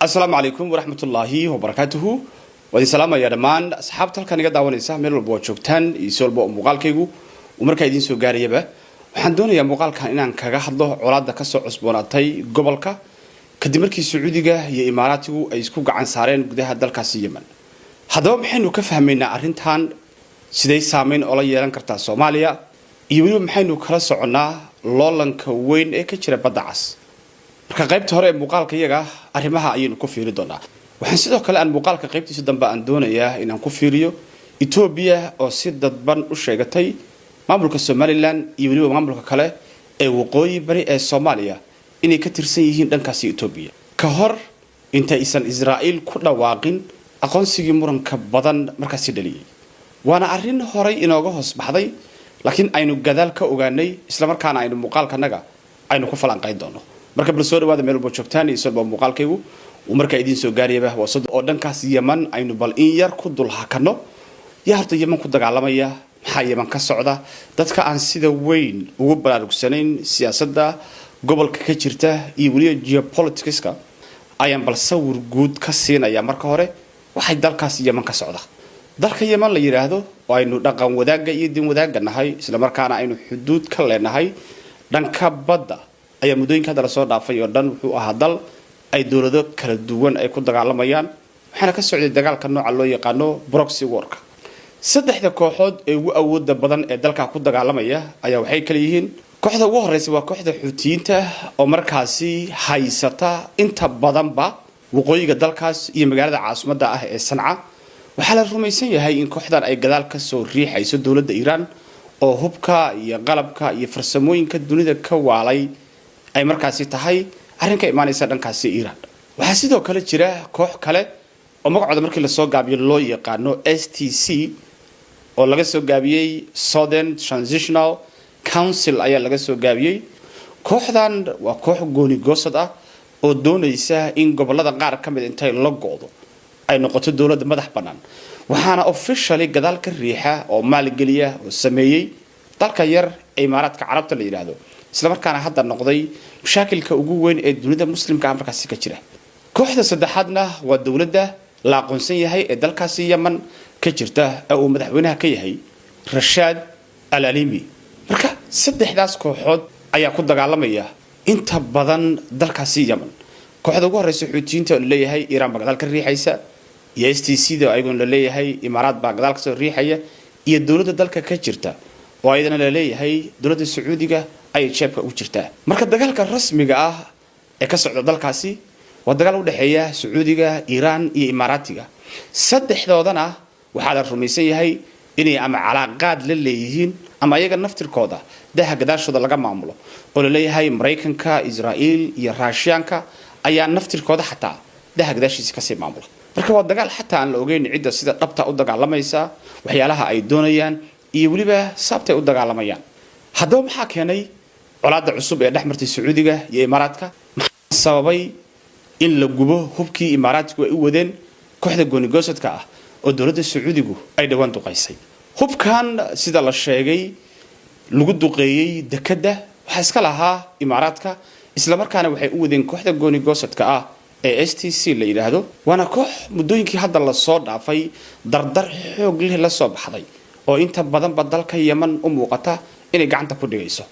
Asalaamu calaykum waraxmatullaahi wabarakaatuhu. Waa idin salaamaya dhammaan asxaabta halkan iga daawanaysa, meel walba waad joogtaan iyo si walba oo muuqaalkaygu uu markaa idiin soo gaarayaba. Waxaan doonayaa muuqaalkan inaan kaga hadlo colaadda kasoo cusboonaatay gobolka kadib markii Sacuudiga iyo Imaaraatigu ay isku gacan saareen gudaha dalkaasi Yemen. Haddaba maxaynu ka fahmaynaa arrintan? Siday saameyn oola yeelan kartaa Soomaaliya? Iyo weliba maxaynu kala soconnaa loolanka weyn ee ka jira Badda Cas? Marka qaybta hore ee muuqaalka iyaga arrimaha ayaynu ku fiiri doonaa. Waxaan sidoo kale aan muuqaalka qaybtiisa dambe aan doonayaa inaan ku fiiriyo Etoobiya oo si dadban u sheegatay maamulka Somaliland iyo weliba maamulka kale ee waqooyi bari ee Soomaaliya inay ka tirsan yihiin dhankaasi Etoobiya, ka hor intaysan Israa'iil ku dhawaaqin aqoonsigii muranka badan markaasi dhaliyey. Waana arrin horay inooga hoos baxday, laakiin aynu gadaal ka ogaanay, islamarkaana aynu muuqaalkanaga aynu ku falanqayn doono. Marka bal soo dhawaada meel walba joogtaan iyo solba muuqaalkaygu uu markaa idiin soo gaarayaba. Waa sod oo dhankaas Yeman aynu bal in yar ku dul hakano. Yaa horta Yeman ku dagaalamaya? Maxaa Yeman ka socda? Dadka aan sida weyn ugu baraarugsanayn siyaasadda gobolka ka jirta iyo weliba geopoliticska ayaan bal sawir guud ka siinaya. Marka hore, waxay dalkaas Yeman ka socda, dalka Yeman la yidhaahdo oo aynu dhaqan wadaagga iyo diin wadaagga nahay, islamarkaana aynu xuduud ka leenahay dhanka badda, ayaa muddooyinka hadda lasoo dhaafay oo dhan wuxuu ahaa dal ay dowlado kala duwan ay ku dagaalamayaan, waxaana ka socday dagaalka nooca loo yaqaano proxy warka. Saddexda kooxood ee ugu awooda badan ee dalka ku dagaalamaya ayaa waxay kala yihiin: kooxda ugu horeysa waa kooxda Xuutiyiinta oo markaasi haysata inta badanba waqooyiga dalkaas iyo magaalada caasimadda ah ee Sanca. Waxaa la rumaysan yahay in kooxdan ay gadaal kasoo riixayso dowladda Iiraan oo hubka iyo qalabka iyo farsamooyinka dunida ka waalay ay markaasi tahay arrin ka imaanaysa dhankaasi Iiraan. Waxaa sidoo kale jira koox kale oo magacooda markii lasoo gaabiyo loo yaqaano STC, oo laga soo gaabiyey Southern Transitional Council ayaa laga soo gaabiyey. Kooxdan waa koox gooni goosad ah oo doonaysa in gobolada qaar ka mid intay la go'do ay noqoto dowladda madax bannaan, waxaana officially gadaal ka riixa oo maalgeliya oo sameeyey dalka yar ee Imaaraadka Carabta la yidhaahdo, islamarkaana hadda noqday mashaakilka ugu weyn ee dunida Muslimka ah markaasi ka jira. Kooxda saddexaadna waa dowladda la aqoonsan yahay ee dalkaasi Yeman ka jirta ee uu madaxweynaha ka yahay Rashaad Al Alimi. Marka saddexdaas kooxood ayaa ku dagaalamaya inta badan dalkaasi Yeman. Kooxda ugu horeysa, Xuutiyiinta, oo laleeyahay Iiraan baa gadaal ka riixaysa, iyo STC da ayaguna laleeyahay Imaaraad baa gadaal kasoo riixaya, iyo dowladda dalka ka jirta oo ayadana laleeyahay dowladda Sacuudiga ayay jeebka ugu jirtaa. Marka dagaalka rasmiga ah ee ka socda dalkaasi waa dagaal u dhexeeya Sacuudiga, Iiraan iyo Imaaraatiga. Saddexdoodana waxaa la rumaysan yahay inay ama calaaqaad la leeyihiin ama ayaga naftirkooda daha gadaashooda laga maamulo, oo laleeyahay Maraykanka, Israa'iil iyo Raashiyaanka ayaa naftirkooda xataa daha gadaashiisa kasii maamula. Marka waa dagaal xataa aan la ogeyn cidda sida dhabta u dagaalamaysa, waxyaalaha ay doonayaan iyo weliba sababtay u dagaalamayaan. Haddaba maxaa keenay colaadda cusub ee dhex martay Sacuudiga iyo Imaaraadka? Maxaa sababay in la gubo hubkii Imaaraadku ay u wadeen kooxda goonigoosadka ah oo dowladda Sacuudigu ay dhowaan duqaysay? Hubkan sida la sheegay lagu duqeeyey dekadda waxaa iska lahaa Imaaraadka, islamarkaana waxay u wadeen kooxda goonigoosadka ah ee STC la yidhaahdo. Waana koox muddooyinkii hadda lasoo dhaafay dardar xoog leh la soo baxday oo inta badanba dalka Yeman u muuqata inay gacanta ku dhigayso,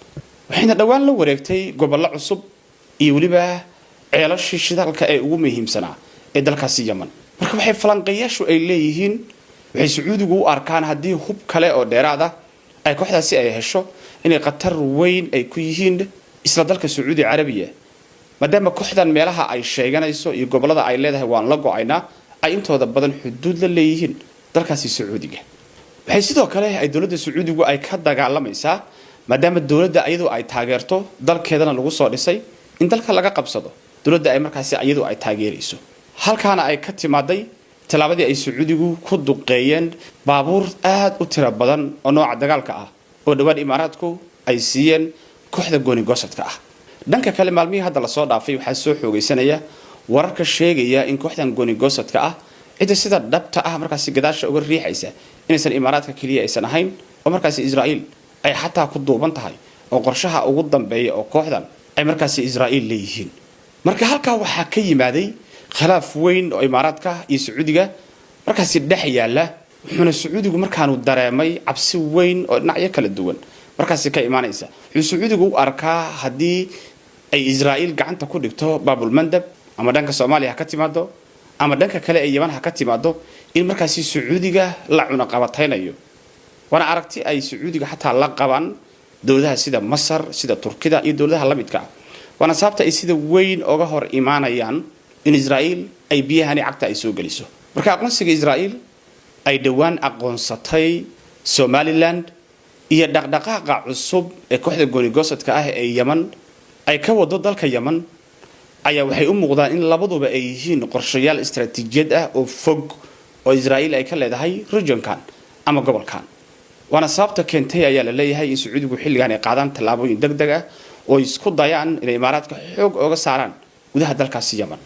waxayna dhowaan la wareegtay gobollo cusub iyo weliba ceelashii shidaalka ee ugu muhiimsanaa ee dalkaasi Yeman. Marka waxay falanqeeyaashu ay leeyihiin, waxay Sacuudigu u arkaan haddii hub kale oo dheeraad ah ay kooxdaasi ay hesho inay khatar weyn ay ku yihiin isla dalka Sacuudi Carabiya, maadaama kooxdan meelaha ay sheeganayso iyo gobolada ay leedahay waan la go-aynaa ay intooda badan xuduud la leeyihiin dalkaasi Sacuudiga. Waxay sidoo kale ay dowladda Sacuudigu ay ka dagaalamaysaa, maadaama dowladda iyadu ay taageerto dalkeedana lagu soo dhisay, in dalka laga qabsado dowladda ay markaasi iyadu ay taageerayso, halkaana ay ka timaaday tallaabadii ay Sacuudigu ku duqeeyeen baabuur aad u tiro badan oo nooca dagaalka ah oo dhowaan Imaaraadku ay siiyeen kooxda gooni goosadka ah. Dhanka kale, maalmihii hadda lasoo dhaafay waxaa soo xoogaysanaya wararka sheegaya in kooxdan gooni goosadka ah cidda sida dhabta ah markaasi gadaasha uga riixaysa inaysan Imaaraadka keliya aysan ahayn, oo markaasi Israa'iil ay xataa ku duuban tahay, oo qorshaha ugu dambeeya oo kooxdan ay markaasi Israa'iil leeyihiin. Marka halkaa waxaa ka yimaaday Khilaaf weyn oo Imaaraadka iyo Sacuudiga markaasi dhex yaalla, wuxuuna Sacuudigu markaanu dareemay cabsi weyn oo dhinacyo kala duwan markaasi ka imaanaysa. Wuxuu Sacuudigu u arkaa haddii ay Israa'iil gacanta ku dhigto Baabulmandab, ama dhanka Soomaaliya ha ka timaado ama dhanka kale ee Yeman ha ka timaado, in markaasi Sacuudiga la cunaqabataynayo. Waana aragti ay Sacuudiga xataa la qabaan dowladaha sida Masar, sida Turkida iyo dowladaha la midka ah. Waana sababta ay sida weyn oga hor imaanayaan in Israa'iil ay biyahani cagta ay soo geliso. Marka aqoonsiga Israa'iil ay dhowaan aqoonsatay Somaliland iyo dhaqdhaqaaqa cusub ee kooxda goonigosadka ah ee Yeman ay ka wado dalka Yeman ayaa waxay u muuqdaan in labaduba ay yihiin qorshayaal istaraatiijiyad ah oo fog oo Israa'iil ay ka leedahay regionkan ama gobolkan. Waana sababta keentay ayaa la leeyahay in Sacuudigu xilligan ay qaadaan tallaabooyin deg deg ah oo isku dayaan inay Imaaraadka xoog oga saaraan gudaha dalkaasi Yeman.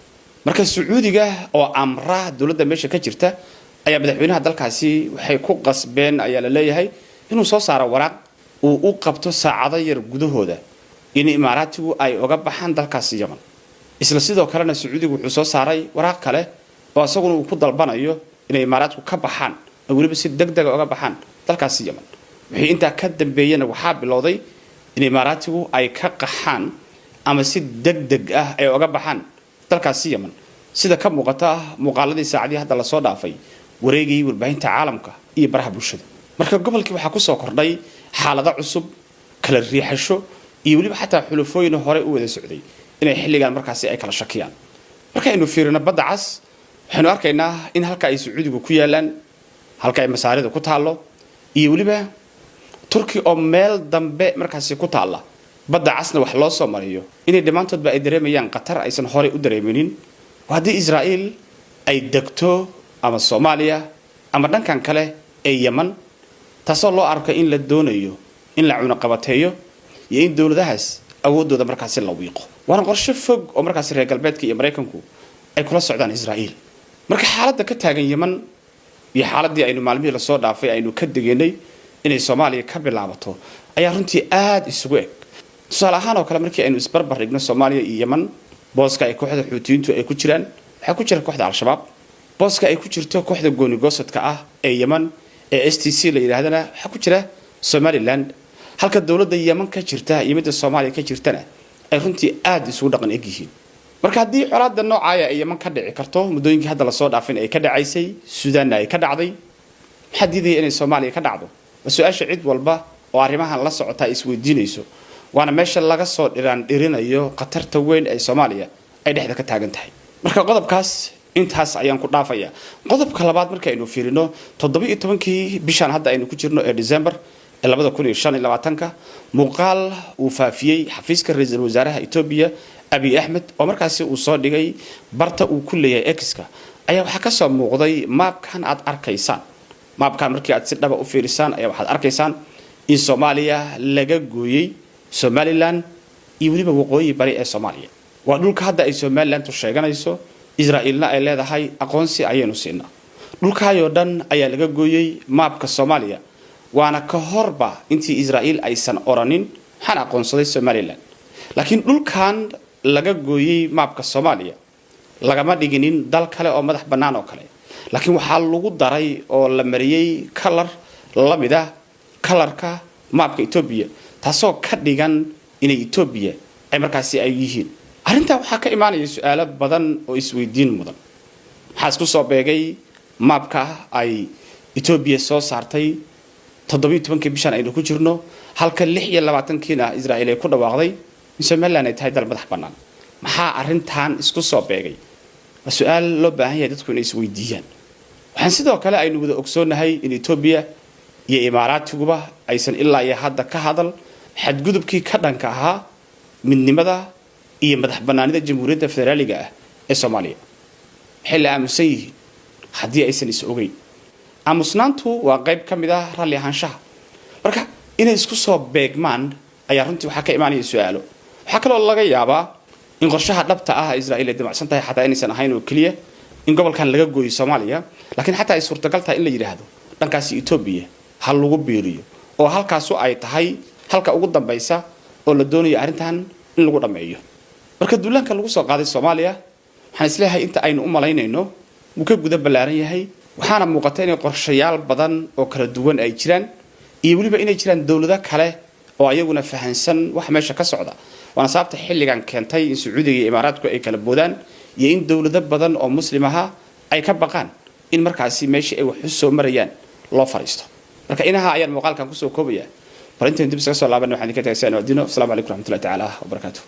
Marka Sacuudiga oo amra dowladda meesha ka jirta ayaa madaxweynaha dalkaasi waxay ku qasbeen ayaa la leeyahay inuu soo saaro waraaq uu u qabto saacado yar gudahooda in Imaaraatigu ay oga baxaan dalkaasi Yeman. Isla sidoo kalena Sacuudigu wuxuu soo saaray waraaq kale oo isaguna uu ku dalbanayo inay Imaaraadku ka baxaan oo weliba si deg dega oga baxaan dalkaasi Yeman. Wixii intaa ka dambeeyena waxaa bilowday in Imaaraatigu ay ka qaxaan ama si deg deg ah ay oga baxaan dalkaasi Yeman, sida ka muuqata muuqaaladii saacadii hadda lasoo dhaafay wareegayay warbaahinta caalamka iyo baraha bulshada. Marka gobolkii waxaa kusoo kordhay xaalado cusub, kala riixasho iyo weliba xataa xulufooyin horey u wada socday inay xilligan markaasi ay kala shakiyaan. Markaynu fiirino Badda Cas, waxaynu arkaynaa in halka ay Sacuudigu ku yaalaan, halka ay Masaarida ku taallo iyo weliba Turki oo meel dambe markaasi ku taalla, Badda Casna wax loo soo mariyo, inay dhammaantoodba ay dareemayaan khatar aysan horey u dareeminin haddii Israa'iil ay degto ama Soomaaliya ama dhankan kale ee Yeman, taasoo loo arko in la doonayo in la cunaqabateeyo iyo in dowladahaas awooddooda markaasi la wiiqo. Waana qorshe fog oo markaasi reer galbeedka iyo Maraykanku ay kula socdaan Israa'iil. Marka xaaladda ka taagan Yeman iyo xaaladdii aynu maalmihii lasoo dhaafay aynu ka degenay inay Soomaaliya ka bilaabato ayaa runtii aada isugu eg. Tusaale ahaan oo kale, markii aynu isbarbar dhigno Soomaaliya iyo Yeman, booska ay kooxda Xuutiyiintu ay ku jiraan waxaa ku jira kooxda Al-Shabaab. Booska ay ku jirto kooxda goonigosadka ah ee Yeman ee STC la yidhaahdana waxaa ku jira Somaliland, halka dowladda Yeman ka jirta iyo midda Soomaaliya ka jirtana ay runtii aada isugu dhaqan eg yihiin. Marka haddii colaada noocaaya ay Yeman ka dhici karto, muddooyinkii hadda lasoo dhaafin ay ka dhacaysay, Suudaanna ay ka dhacday, maxaa diidaya inay Soomaaliya ka dhacdo? Waa su-aasha cid walba oo arrimahan la socota ay isweydiinayso, waana meesha laga soo dhiraan dhirinayo khatarta weyn ee Soomaaliya ay dhexda ka taagan tahay. Marka qodobkaas intaas ayaan ku dhaafaya. Qodobka labaad, marka aynu fiirino 17-kii bishaan hadda aynu ku jirno ee December ee 2025-ka, muuqaal uu faafiyey xafiiska ra-iisul wasaaraha Etoobiya Abiy Axmed oo markaasi uu soo dhigay barta uu ku leeyahay X-ka ayaa waxaa kasoo muuqday maabkan aad arkaysaan. Maabkan markii aad si dhaba u fiirisaan ayaa waxaad arkaysaan in Soomaaliya laga gooyey Somaliland iyo weliba waqooyi bari ee Soomaaliya. Waa dhulka hadda ay Somalilandu sheeganayso, Israa'iilna ay leedahay aqoonsi ayaynu siinaa. Dhulkaayoo dhan ayaa laga gooyey maabka Soomaaliya, waana ka horba intii Israa'iil aysan oranin waxaan aqoonsaday Somaliland. Laakiin dhulkan laga gooyey maabka Soomaaliya lagama dhiginin dal kale oo madax bannaan oo kale, laakiin waxaa lagu daray oo la mariyey kalar la mid ah kalarka maabka Etoobiya, taasoo ka dhigan inay Etoobiya ay markaasi ay yihiin. Arrintaa waxaa ka imaanaya su-aalo badan oo isweydiin mudan. Maxaa isku soo beegay maabka ay Etoobiya soo saartay 17-kii bishan aynu ku jirno, halka 26-kiina Israa'iil ay ku dhawaaqday in Somaliland ay tahay dal madax bannaan? Maxaa arrintan isku soo beegay? Waa su-aal loo baahan yahay dadku inay isweydiiyaan. Waxaan sidoo kale aynu wada ogsoonahay in Etoobiya iyo Imaaraatiguba aysan ilaa iyo hadda ka hadal xadgudubkii ka dhanka ahaa midnimada iyo madax bannaanida Jamhuuriyadda Federaaliga ah ee Soomaaliya. Waxay la aamusan yihiin haddii aysan is ogeyn. Aamusnaantu waa qayb ka mid ah ralli ahaanshaha. Marka inay isku soo beegmaan ayaa runtii waxaa ka imaanaya su-aalo. Waxaa kaloo laga yaabaa in qorshaha dhabta ah Israa'iil ay damacsan tahay xataa inaysan ahayn oo keliya in gobolkan laga gooyo Soomaaliya, laakiin xataa ay suurtagal tahay in la yidhaahdo dhankaasi Etoobiya ha lagu biiriyo, oo halkaasu ay tahay halka ugu dambaysa oo la doonayo arrintan in lagu dhammeeyo. Marka duulaanka lagu soo qaaday Soomaaliya waxaan Waxaan isleeyahay inta aynu u malaynayno wuu ka guda ballaaran yahay, waxaana muuqata inay qorshayaal badan oo kala duwan ay jiraan, iyo weliba inay jiraan dowlado kale oo ayaguna fahansan waxa meesha ka socda. Waana sababta xilligan keentay in Sacuudiga iyo Imaaraadku ay kala boodaan, iyo in dowlado badan oo Muslim aha ay ka baqaan in markaasi meeshii ay wax u soo marayaan loo fariisto. Marka inaha ayaan muuqaalkan kusoo koobaya. Bal intaynu dib isaga soo laabanay, waxaan idinka tagay si aynu adino. Asalaamu calaykum raxmatullahi tacaala wabarakaatu.